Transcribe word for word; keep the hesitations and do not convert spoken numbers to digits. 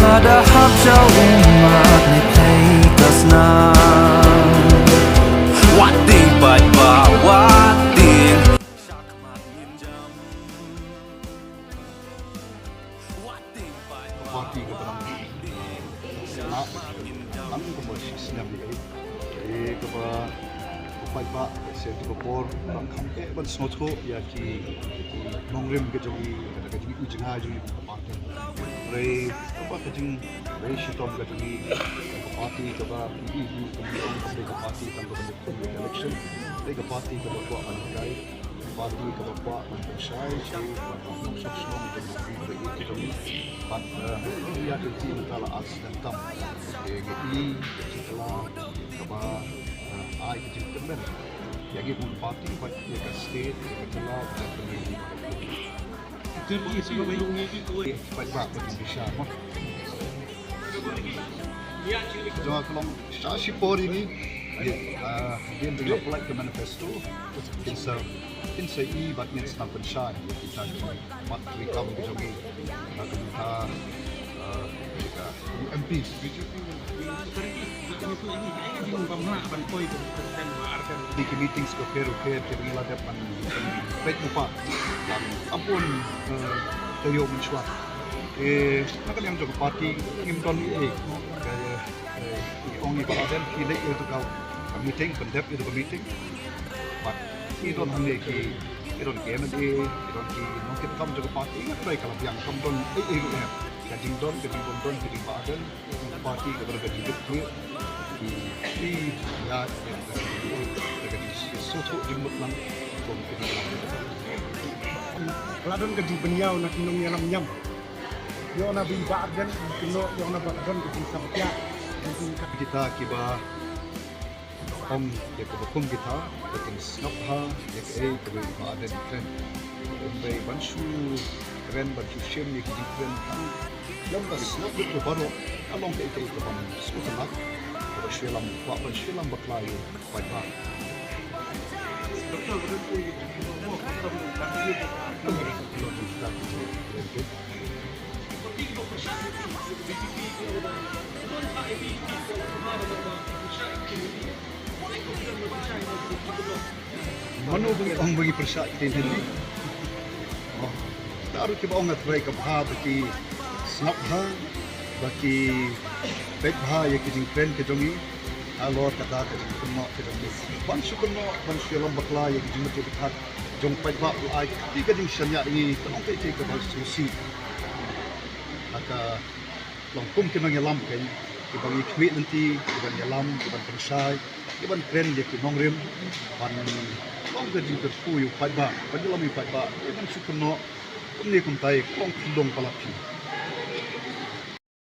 Lada hap sha ummat ne pei ka snam. Wat ding paidbah, wat ding. Party kaba nang, eh, sngap, nang kumba shi snem ïa i, eh, kaba, u paidbah, sha kaba por, nang kham eh ban sngewthuh ïa ki, ki nongrim ka jong i, ka jong i, u jngai jong i, ka party. Hynrei kaba ka jing, hynrei shitom ka jong i, ka party kaba, i, i, i, ka party tang kaba election, ka party kaba kwah ban kai. Party kaba kwah ban pynshai sha u nongshong shnong jong u, jong u, jong u. Bad, eh, ïa ka party mynta la ar snem tam. Te ngi i ka jingkylla kaba, eh, ai ka jingkyrmen ïa ngi kum party bad ïa ka state, ïa ka jylla, ïa ka community. Te ba ngi sngewbha ngi ki kawei. Bad ba ka jingbishar mo. Jong ka long sha shipor ïa ngi. Ïa, ah, dien dien la pynlait ka manifesto. Kin sa, kin sa i bad ngin sa nang pynshai ïa kita ki mat treikam ki jong ngi. Ah, ka bynta, ah, ka M P. Ki meetings ka pher u pher ki ngi la dep ban peit u pa. Am bun, eh, taïew mynshuwa. Eh, na ka liang jong ka party ngim don ei ei. Ka, eh, i ong i Bah Ardent ki leit ïa ka meeting, ban dep ïa ka meeting. Bad i don hangne ki, i don ki M L A, i don ki nongkitkam jong ka party, ngi trei ka la biang, kam don ei ei ruh em. Ka jingdon, ka jingbym don, ka jingbahaïing, ka party kaba don ka jingkit khlieh. Ki, ki, ïa, ïa, ïa, ïa, ka jingsngewthuh jingmut lang, jong ki nongïalam. Ka la don ka jingpynïaw na ki nongïalam niam. Ïoh na ba i Bah Ardent, kynnoh, ïoh na ba ka don ka jingsaphriang. Kita kiba ong ïa kaba kum kita, ba kin sngap bha ïa kaei kaba i Bah Ardent i kren. Hynrei ban shu kren, ban shu shim ïa ki jingkren, ïa ka sngap lut baroh, ka long kaei kaei kaba sngewtynnat, kaba shu ïalam, kaba shu ïalam bakla ïa u paidbah. Mano ba ngi ong ba ngi pyrshah ktien Hindi? Oh, da ruh kiba ong nga trai ka bha ba ki sngap bha, ba ki peit bha ïa ki jingkren ka jong ngi. Halor kata ka jingkynnoh ka jong ngi. Ban shu kynnoh, ban shu ïalam bakla ïa ki jingmut jingpyrkhat jong paidbah, u ai kti ka jingshaniah ïa ngi, ka long kaei kaei kaba sngewsih. Ha ka long kum ki nongïalam kein, kiba ngi khmih lynti, kiban ïalam, kiban pynshai, kiban kren ïa ki nongrim, ban long ka jingkyrkhu ïa u paidbah, ban ïalam ïa u paidbah, ïa ban shu kynnoh, kumne kumtai, ka long khyndiat palat phi.